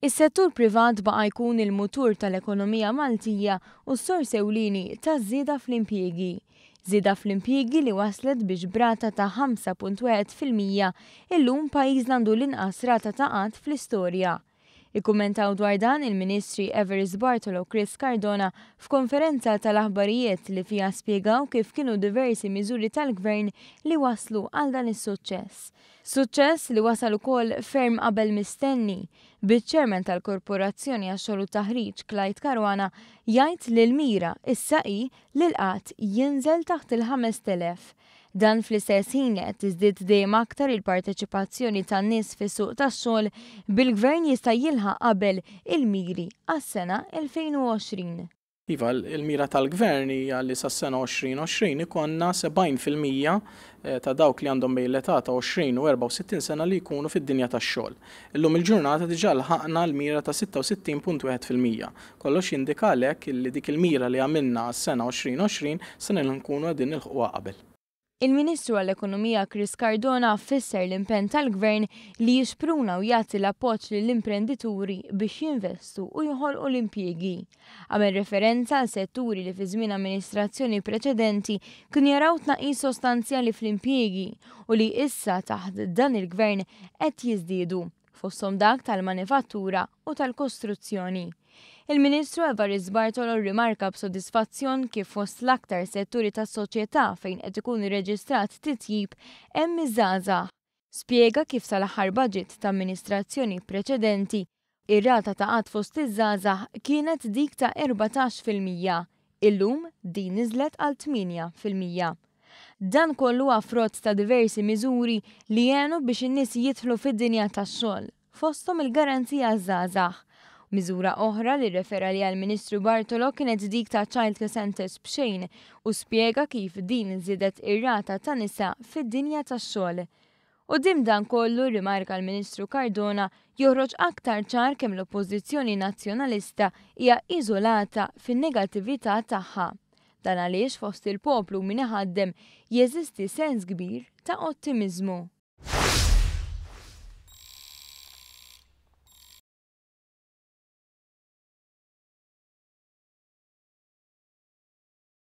Is-settur privat baqa' jkun il-mutur tal-ekonomija Maltija u s-sors ewlieni taż-żieda fl-impjiegi. Żieda fl-impjiegi li waslet biex b'rata ta' 5.1% illum pajjiżna għandu l-inqas rata ta' qgħad fl-istorja. Ikkummentaw dwar dan il-Ministri Evarist Bartolo u Chris Cardona f'konferenza tal-aħbarijiet li fiha spjegaw kif kienu diversi miżuri tal-Gvern li wasslu għal dan is-suċċess. Suċċess li wasal ukoll ferm qabel mistenni, biċ-Chairman tal-Korporazzjoni għax-Xogħol u t-Taħriġ Clyde Caruana jgħid li l-mira issa hi li l-qgħad jinżel taħt il-5,000. Dan fl-istess ħin li qed tiżdied dejjem aktar il-parteċipazzjoni tan-nies fis-suq tax-xogħol, bil-Gvern jista' jilħaq qabel il-miri għas-sena 2020. Iva, il-mira tal-Gvern hija li sas-sena 2020 ikollna 70% ta' dawk li għandhom bejn l-età ta' 20 u 64 sena li jkunu fid-dinja tax-xogħol. Illum il-ġurnata diġà lħaqna l-mira ta' 66.1%. Kollox jindika għalhekk illi dik il-mira li għamilna għas-sena 2020 se nkunu qegħdin nilħquha qabel. Il-Ministru għall-Ekonomija Chris Cardona fisser l-impenn tal-Gvern li jixpruna u jagħti l-appoġġ lill-imprendituri biex jinvestu u joħolqu l-impjiegi. Għamel referenza għal setturi li fi żmien amministrazzjoni preċedenti kienu jaraw tnaqqis sostanzjali fl-impjiegi u li issa taħt dan il-Gvern qed jiżdiedu, fosthom dak tal-manifattura u tal-kostruzzjoni. Il-Ministru Evarist Bartolo rrimarka b'sodisfazzjon kif fost l-aktar setturi tas-soċjetà fejn qed ikun irreġistrat titjib hemm iż-żgħażagħ. Spjega kif sal-aħħar budget ta' amministrazzjoni preċedenti, ir-rata ta' qgħad fost iż-żgħażagħ kienet dik ta' 14%. Illum din niżlet għal 8%. Dan kollu huwa frott ta' diversi miżuri li għenu biex in-nies jidħlu fid-dinja tax-xogħol, fosthom il-Garanzija għaż-Żgħażagħ. Miżura oħra li rrefera għaliha l-Ministru Bartolo kienet dik ta' Child Care Centres b'xejn u spjega kif din żiedet ir-rata ta' nisa fid-dinja tax-xogħol. Quddiem dan kollu, rrimarka l-Ministru Cardona, joħroġ aktar ċar kemm l-Oppożizzjoni Nazzjonalista hija iżolata fin-negattività tagħha. Dan għaliex fost il-poplu u min iħaddem jeżisti sens kbir ta' ottimiżmu.